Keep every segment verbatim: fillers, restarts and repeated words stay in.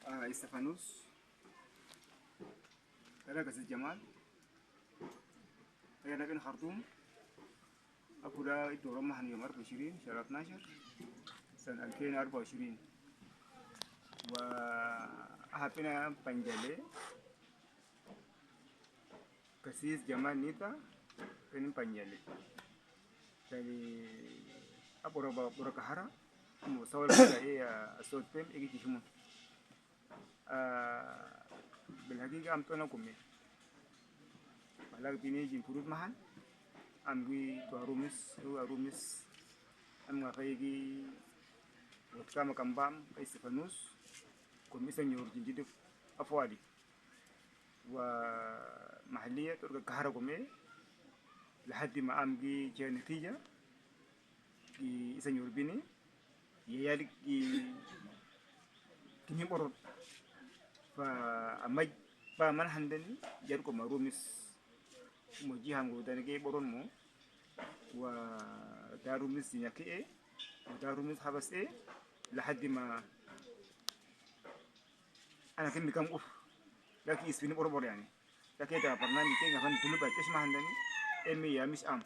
Ah, Istefanus. Ana Gasis Jamal. Ana bin Khartoum. Abu da idoro mahan yom arba wa ishirin, shahar itnashar, sana alfain arba wa ishirin. Wa ahapina Panjale. Gasis Jamal Nita, peni Panjale. Jadi, aboro ba, boro Kahara, mo sawal ka e, a, sot pem, e ki jihimun. A, bil hakika am tona kome. Balag bini jin purut mahan, am gi to arumis, arumis. Am nga fai gi, wot kama kambam, ka Istefanus, kome isa nyor jin jidip, afuadi. Wa mahaliya, toro ka Kahara kome, lahadi ma am gi je natija, gi isa nyor bini, ya yalik gi, gi mi boron. Fa amaj, ba man handani, yar ko ma rumis. Mo ji ham go dani gi boron mo. Wa da rumis nyaki e, wa da rumis habas e, lahadi ma Ana kin mi kam uf. Laki ispini boro boro yani. Laki ta barnami ke nga fan dulu ba kes ma handani. Emi ya mis am.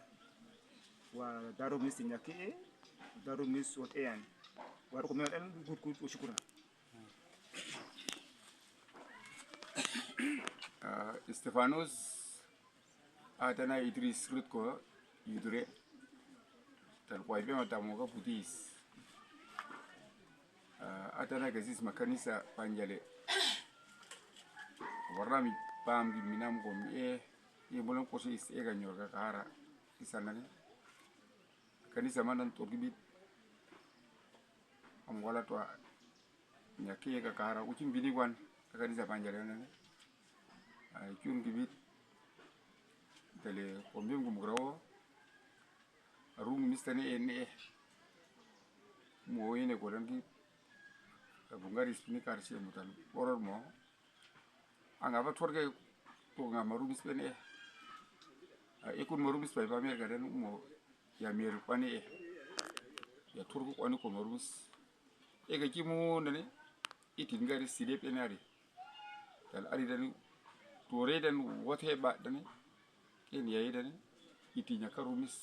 Wa daru mis tinya ke e. Daru mis wot e yani. Wa ruko mi wot en gud gud wa shukran. Ah, Stefanos. Atana Idris Rutko Yudure. Tal kwai be ma tamo ka putis. Ah, atana Gasis ma kanisa Panjale. Warami pam gi minam kom e, e bolon kosi is e ga nyor ka Kahara. Isanani. Kanisa manan torgi bit. Am wala to a. Nyaki ka Kahara, uchin bini kwan, ka kanisa Panjale nani. Ai, chun kibit. Tale, kombim kum grawo. Arung mistani en e. Mo ine kodan ki. Abungaris pini karsi mutan. Boror mo. Anga ba twarke to nga marumis pene. A, ekun marumis pa ipa Amerika den mo ya Amerika kwani e. Ya turku kwani ko marumis. Ega kimu nani, itin gari side pene ari. Tal ari dani, tore dani, wote ba dani, ken ya dani, itin ya karumis.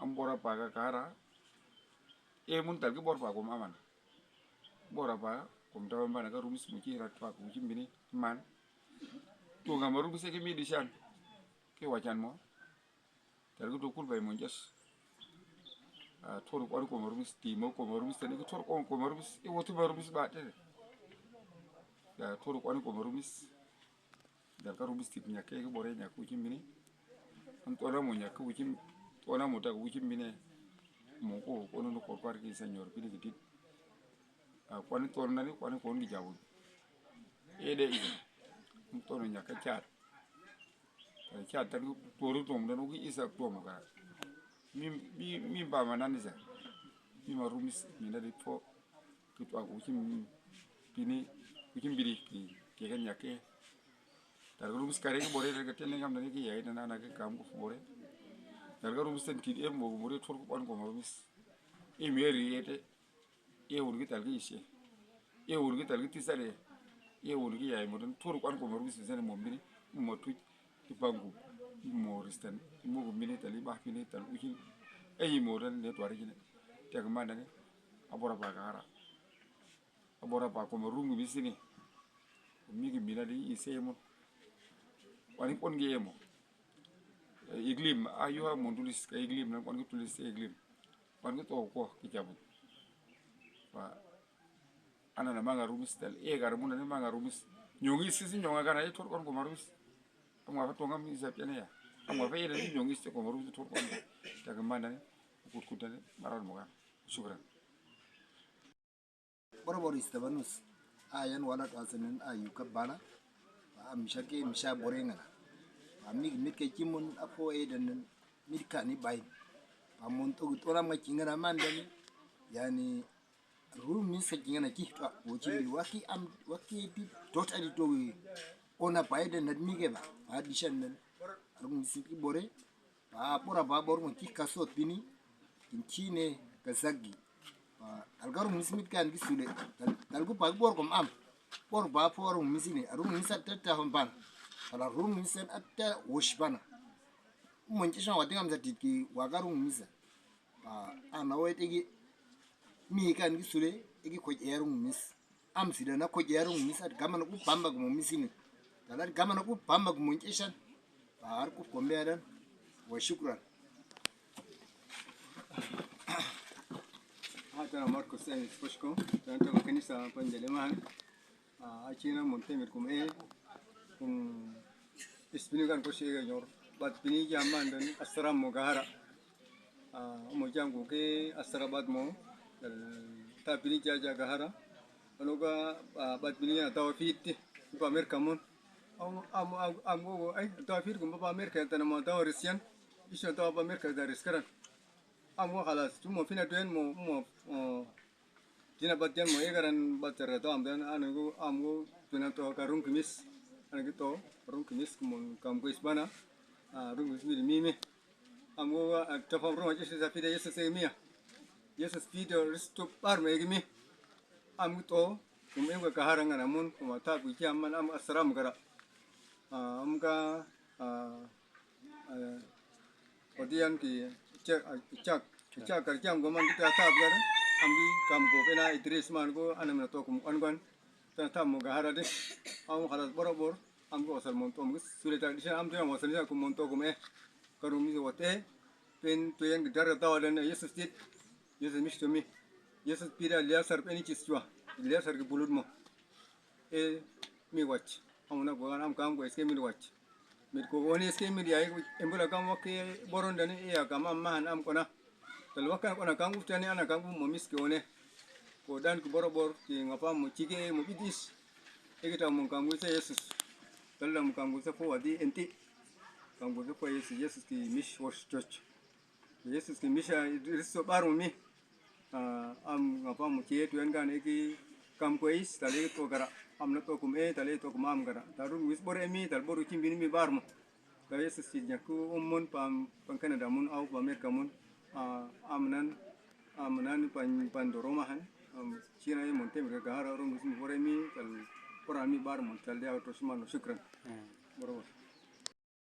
Am bora pa ka Kahara. E mun tal ki bor pa kum aman. Bora pa kum tawan bana karumis muki rat pa kum kimbini man. Tunga marumis eke mi disan. Ke wacan mo. Tal ki dokul bay monjas. A, toro kwani ko marumis, timo ko marumis, tani ki toro kwani ko marumis, e wotu marumis ba tene. Ya, toro kwani ko marumis. Dal ka rubis tit nyake ki bore nyake wuchim bini. An tona mo nyake wuchim, tona mo tak wuchim bini. Mo ko, ko no ko kwar ki senyor bini ki tit. A, kwani tona ni, kwani ko ni jawu. Ede ide. An tona nyake chat. Chat tak toru tom dan ki isa tom ka. Mi, mi, mi ba ma nani sa. Mi ma rumis, mi na di po. Ki twa ko wuchim bini, wuchim bini ki, ki kan nyake. Tal ka rumis kare ki bore, tal ka tene kam dani ki yai dana na ki kam ko bore. Tal ka rumis ten ki e mo ko bore tor ko kwan ko rumis. E mi eri ete. E wun ki tal ki ise. E wun ki tal ki tisare. E wun ki yai mo den tor kwan ko rumis sen mo bini. Mo tuj. Ki pangu. Mo risten. Mo ko bini tal i ba bini tal uji. E yi mo den ne twari jine. Tek mandani. Abora ba gara. Abora pa ko ma rungu bisini. Mi ki mina di ise mo. Wani pon ge mo. Iglim, a, yu ha mo tulis ka iglim, na wani tulis iglim. Wani to ko ki jabu. Pa. Ana na manga rumis tal. E gar muna ni manga rumis. Nyongi sisi nyonga kana e tor kon ko ma rumis. Amwa fa tonga mi isa piane ya. Amwa fa ida ni nyongi sisi ko ma rumis tor kon. Taga mandani. Kut kut dani. Marar mo kan. Shukran. Boro boro Istefanus. A yan wala to asanen a yu ka bala. Ba a misha ke misha bore ngana. Ba mi mit ke kimun a po e den mit ka ni bai. Ba mon to to na ma kingana man den. Yani ru mi sa kingana ki to. Wo ki mi waki am waki di dot adi to wi. Ona bai den na mi ke ba. Ba di shan den. Ru mi si ki bore. Ba bora ba bor mo ki kaso pini. Kin kine ka zagi. Tal ga rung mis mit kan gi sule. Tal, tal gu pa gi bor kom am. Bor ba po rung mis ini. Rung mis at ta hon ban. Tal rung mis at ta wosh bana. Mo nche shon wa dinga msa tit ki wa ga rung mis. Ana wet egi mi kan gi sule egi kwaj ya rung mis. Am sida na kwaj ya rung mis at gamana ku bamba gu mo mis ini. Tal at gamana ku bamba gu mo nche shan. Ar ku kombe adan. Wa shukran. Hata Marcos en Sposhko, tanto kanisa panjale man. A china mon temer kum e kum ispini kan ko shege nyor. Bat pini jaman dan asram mo gahara. Mo jam ko ke asra bat mo. Ta pini jaja gahara. Ano ga bat pini na tawa fiti. Ko Amerika mon. Am am am go ai tawa fiti kum ba Amerika tan mo tawa Russian. Isho tawa ba Amerika da riskaran. Am go khalas tu mo fina duen mo mo Dina bat jan mo egaran bat tara to am dan anago am go tuna to ka rung kimis. Anago to rung kimis kumon kam go isbana. Rung kimis miri mimi. Am go tafam rung Jesus a pida Jesus e mia. Jesus pida risto par me egi mi. Am go to kum em ga kahara ngana mon kuma ta bu jam man am asram gara. Am ga Odiyan ki chak chak chak kar cham go man kita tab gar. Am gi kam go pena Idris man go anam na tokum on gon. Tan tam mo gahara de. Am khalas boro bor. Am go osal mon tom gis sule tak disa am to am osal kum mon tokum e. Karum mi wote. Pen to yan dar tawa dan Jesus tit. Jesus misto mi. Jesus pida liasar peni chiswa. Liasar ki bulud mo. E mi wach. Am na go am kam go eske mi wach. Mit ko woni eske mi ya embula kam wak boron dani e ya kam am mahan am kona. Tal wak kan kona kam guftani ana kam mo miske woni. Ko dan ko boro bor ki ngapa mo chige mo bidis. E kita mo kam guse Jesus. Tal mo kam guse fo wadi enti. Kam guse fo Jesus, Jesus ki mis wos church. Jesus ki mis a riso bar mo mi. Am ngapa mo chie tu en gan eki kam kwais tale to gara. Am na to kum e tale to kum am gara. Taru wis bor emi tal bor chimbini mi bar mo. Ka Jesus ki nyaku umon pam pan Canada mon au pa America mon. Am nan am nan pan pan doroma han. Am china e mon tem ga gara rum wis mi bor emi tal bor ami bar mon tal de auto sumano. Shukran. Bor bor.